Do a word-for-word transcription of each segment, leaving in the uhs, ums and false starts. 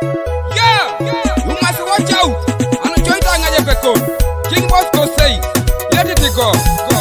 Yeah! You must watch out! Ano choita ngaje pekon. King Bosco says, let it go. Go.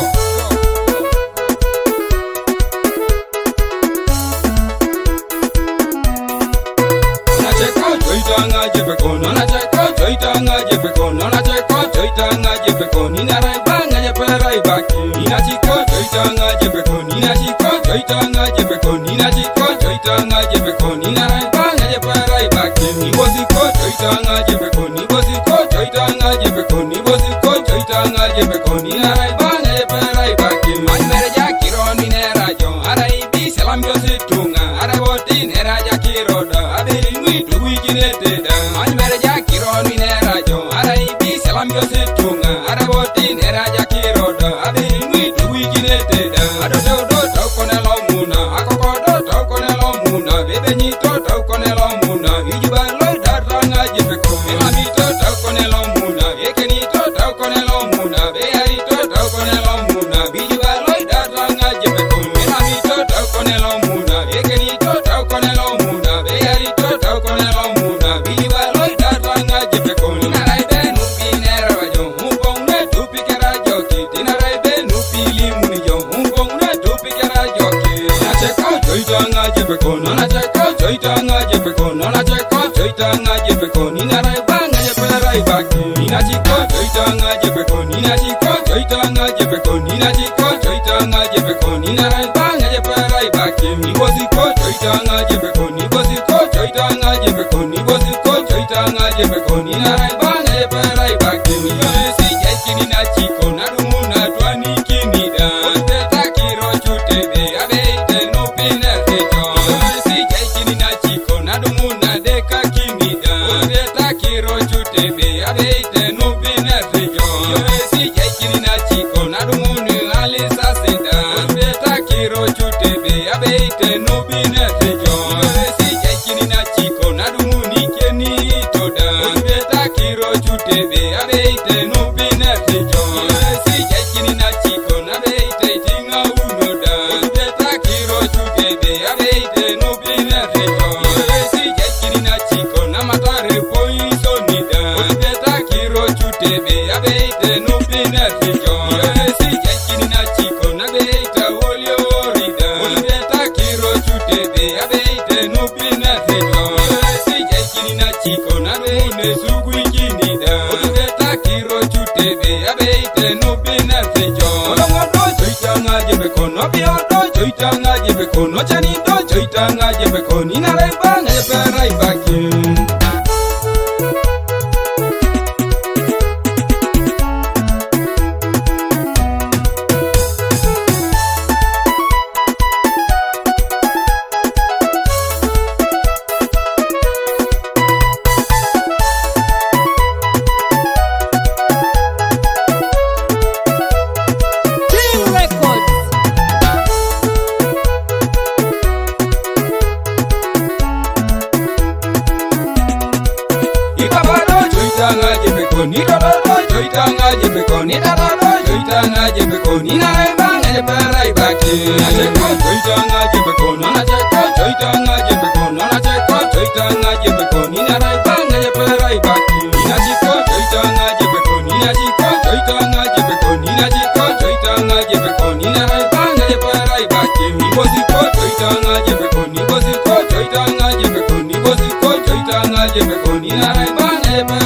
Nona cheko choita ngaje pekon. Nona cheko choita ngaje pekon. Nona cheko choita ngaje pekon. Nina rai banga je perai baki. Nina chiko choita ngaje pekon. Nina chiko choita ngaje pekon. Nina chiko choita ngaje pekon. Nina rai banga je perai baki. Ni bosi ko choita ngaje pekon. Ni bosi ko choita ngaje pekon. Ni bosi ko choita ngaje pekon. Nina rai banga je perai baki. Mani mere ja kiro ni nera jo. Arai bi salam jo situnga. Arai boti nera ja kiro da. Abiri ngui tu wiki ne te da. Mani mere ja kiro ni nera jo. Arai bi salam jo situnga. Arai boti nera ja kiro da. Abiri ngui tu wiki ne te da. Ado do do to kone lo muna. Akoko do to kone lo muna. Bebe ni to to kone lo muna. Iji ba lo da da ngaje pekon. Ema mi to to kone lo muna. Eke ni to to kone lo muna. Be ari to to kone lo muna. Biji ba lo da da ngaje pekon. Ema mi to to kone lo muna. Eke ni to to kone lo muna. Be ari to to kone lo muna. Biji ba lo da da ngaje pekon. Na rai be nu bi nera ba jo. Umpong ne tu pikera jo ki. Tina rai be nu pili muni jo. Umpong ne tu pikera jo ki. Na cheko choita ngaje pekon. Na cheko choita ngaje pekon. Na cheko choita ngaje pekon. Nina rai banga je perai baki. Nina chiko choita ngaje pekon. Nina chiko choita ngaje pekon. Nina chiko choita ngaje pekon. Nina rai banga je perai baki. Ni bosi ko choita ngaje pekon. Ni bosi ko choita ngaje pekon. Ni bosi ko choita ngaje pekon. Nina rai banga je perai baki. Yo si jai kini na chiko na dumu na twani kini da. Ote takiro chute be abe ite no pina se jo. Yo si jai kini na chiko na dumu na deka kini da. Ote takiro chute be abe ite no pina se jo. Yo si jai kini na chiko na dumu ni ali sa se da. Ote takiro chute be abe ite no pina se jo. Yo si jai kini na chiko na dumu ni keni to da. Ote takiro chute be abe ite no pina se jo. Yo si jai kini na chiko na be ite tinga uno da. Ote takiro chute be abe ite no pina se jo. Yo si jai kini na chiko na matare poiso ni da. Ote takiro chute be abe ite no pina se jo. Yo si jai kini na chiko na be ita olio rida. Ote takiro chute be abe ite no pina se jo. Yo si jai kini na chiko na be ne sugu kini da. Ote takiro chute be abe ite no pina se jo. Odo do choita ngaje pekon. Obi odo choita ngaje pekon. Ochani do choita ngaje pekon. Nina rai banga je perai baki. King Records. Ibaba do choita ngaje pekon. Ni do do do choita ngaje pekon. Ni da da do choita ngaje pekon. Nina rai banga je perai baki. Nina cheko choita ngaje pekon. Nina cheko choita ngaje pekon. Nina cheko choita ngaje pekon. Nina rai banga je perai baki. Nina chiko choita ngaje pekon. Nina chiko choita ngaje pekon. Nina chiko choita ngaje pekon. Nina rai banga je perai baki. Ni bosi ko choita ngaje pekon. Ni bosi ko choita ngaje pekon. Ni bosi ko choita ngaje pekon. Nina rai banga je perai